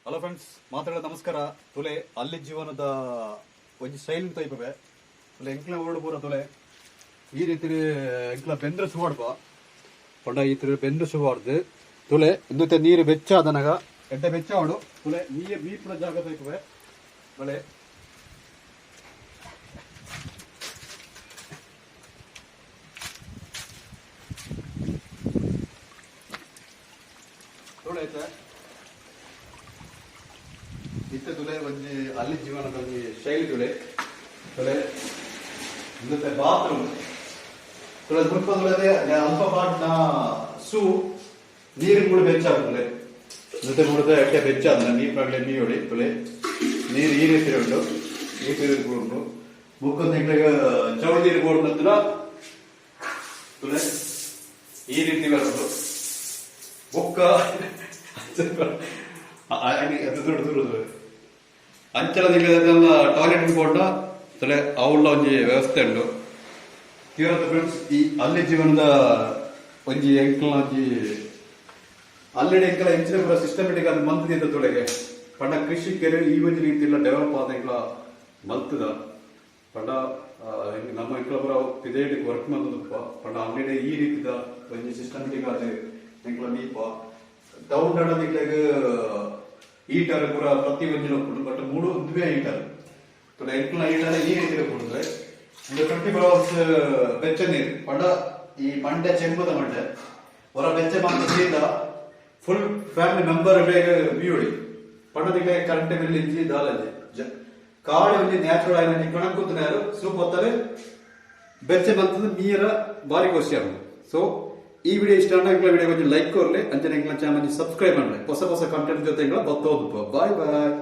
Hello friends, ಮಾತಾಡೋ ನಮಸ್ಕಾರ. ತುಲೆ ಅಲ್ಲಿ ಜೀವನದ ಒಂಜಿ ಶೈಲಿ ತೋಯ್ಪವೆ. ತುಲೆ ಎಂಕ್ಲ ಓಡು ಪೂರ ತುಲೆ ಈ ರೀತಿ ಎಂಕ್ಲ ಬೆಂದ್ರ ಸುವಾಡ್ಪ ಪಂಡ ಈ ತರ ಬೆಂದ್ರ ಸುವಾಡ್ದು. ತುಲೆ ಇಂದುತ್ತೆ ನೀರು ಬೆಚ್ಚ ಆದನಗ ಎಡ್ಡೆ ಬೆಚ್ಚ ಆಡು. ತುಲೆ ನೀರು ಮೀಪುನ ಜಾಗ ತೋಯ್ಪವೆ. ಬಳೆ ತುಳೆ ಐತೆ ಇತ್ತೆ. ತುಲೆ ಒಂಜಿ ಅಲ್ಲಿ ಜೀವನದ ಒಂಜಿ ಶೈಲಿ ತುಲೆ. ತುಲೆ ಇಂದುತ್ತೆ ಬಾತ್ರೂಮ್. ತುಲೆ ಮುಲ್ಪ ತುಲೆ ಅಲ್ಪ ಪಾಡ್ನ ಸೂ ನೀರು ಕೂಡ ಬೆಚ್ಚ ಆಗ್ತದೆ. ಜೊತೆ ಮುಡಿದ ಎಟ್ಟೆ ಬೆಚ್ಚ ಆದ ನೀರು ಪ್ರಾಗ್ಲೆ ಮೀಯೊಡಿ. ತುಲೆ ನೀರು ಈ ರೀತಿ ಉಂಟು, ಈ ರೀತಿ ಉಂಟು. ಬುಕ್ಕೊಂದು ಎಂಕ್ಲೆಗ್ ಚೌಳಿ ನೀರು ಬೋರ್ಡ್. ತುಲೆ ಈ ರೀತಿ ಬರೋದು. ಬೊಕ್ಕ ದೂರ ದೂರ ದೂರ ಅಂಚಲ ಟಾಯ್ಲೆಟ್ ಬೋರ್ಡ. ತುಲೆ ಅವುಳ್ಳ ಒಂಜಿ ವ್ಯವಸ್ಥೆ ಉಂಟು. ಇವತ್ತು ಫ್ರೆಂಡ್ಸ್, ಈ ಅಲ್ಲಿ ಜೀವನದ ಒಂಜಿ ಎಂಕ್ಲ ಒಂಜಿ ಅಲ್ಲೆಡೆ ಎಂಕಲ ಎಂಚಿನ ಪೂರ ಸಿಸ್ಟಮೆಟಿಕ್ ಆದ್ ಮಂತ್ ತುಳೆಗೆ. ಪಂಡ ಕೃಷಿಕರು ಈ ಒಂಜಿ ರೀತಿ ಎಲ್ಲ ಡೆವಲಪ್ ಆದ ಎಂಕ್ಲ ಮಲ್ತದ. ಪಂಡ ನಮ್ಮ ಎಂಕ್ಲ ಪೂರ ಪಿದೇಟ್ ವರ್ಕ್ ಮಂತುಪ್ಪ. ಪಂಡ ಅಲ್ಲೆಡೆ ಈ ರೀತಿದ ಒಂಜಿ ಸಿಸ್ಟಮೆಟಿಕ್ ಆದ್ ಎಂಕ್ಲ ಮೀಪ. ಟೌನ್ ನಿಕ್ಲೆಗ್ ಹೀಟರ್ ಪೂರ ಪ್ರತಿ ಒಂಜಿನ ಉಪ್ಪುಂಡು, ಬಟ್ ಮೂಡು ಉಂದುವೇ ಹೀಟರ್. ತುಲೆ ಎಂಕ್ಲ ಹೀಟರ್ ಈ ರೀತಿ ಉಪ್ಪುಂಡು. ಒಂದು 24 ಅವರ್ಸ್ ಬೆಚ್ಚ ನೀರು. ಪಂಡ ಈ ಮಂಡೆ ಚೆಂಬುದ ಮಂಡೆ ಹೊರ ಬೆಚ್ಚ ಮಂತ ಸೀದಾ ಫುಲ್ ಫ್ಯಾಮಿಲಿ ಮೆಂಬರ್ ಮೀಯೊಡಿ. ಪಂಡ ಕರೆಂಟ್ ಬಿಲ್ ಇಜ್ಜಿ, ದಾಲಜ್ಜಿ. ಕಾಡು ಒಂಜಿ ನ್ಯಾಚುರಲ್ ಆಯಿನ ಕಣಕ್ ಕೂತುನಾರು ಸೂಪ್ ಹೊತ್ತಾರೆ ಬೆಚ್ಚ ಮಂತದ ಮೀಯರ ಬಾರಿ ಖುಷಿ ಆಪುಂಡು. ಸೊ ಈ ವಿಡಿಯೋ ಇಷ್ಟ ಆಂಡ ಎಂಕ್ಲ ವಿಡಿಯೋ ಒಂಜಿ ಲೈಕ್ ಕೊರ್ಲೆ. ಅಂಚನೆ ಎಂಕ್ಲ ಚಾನಲ್ ಸಬ್ಸ್ಕ್ರೈಬ್ ಮಲ್ಲೆ. ಹೊಸ ಹೊಸ ಕಂಟೆಂಟ್ ಜೊತೆ ಎಂಕ್ಲ ಬತ್ತೋದು. Boy boy.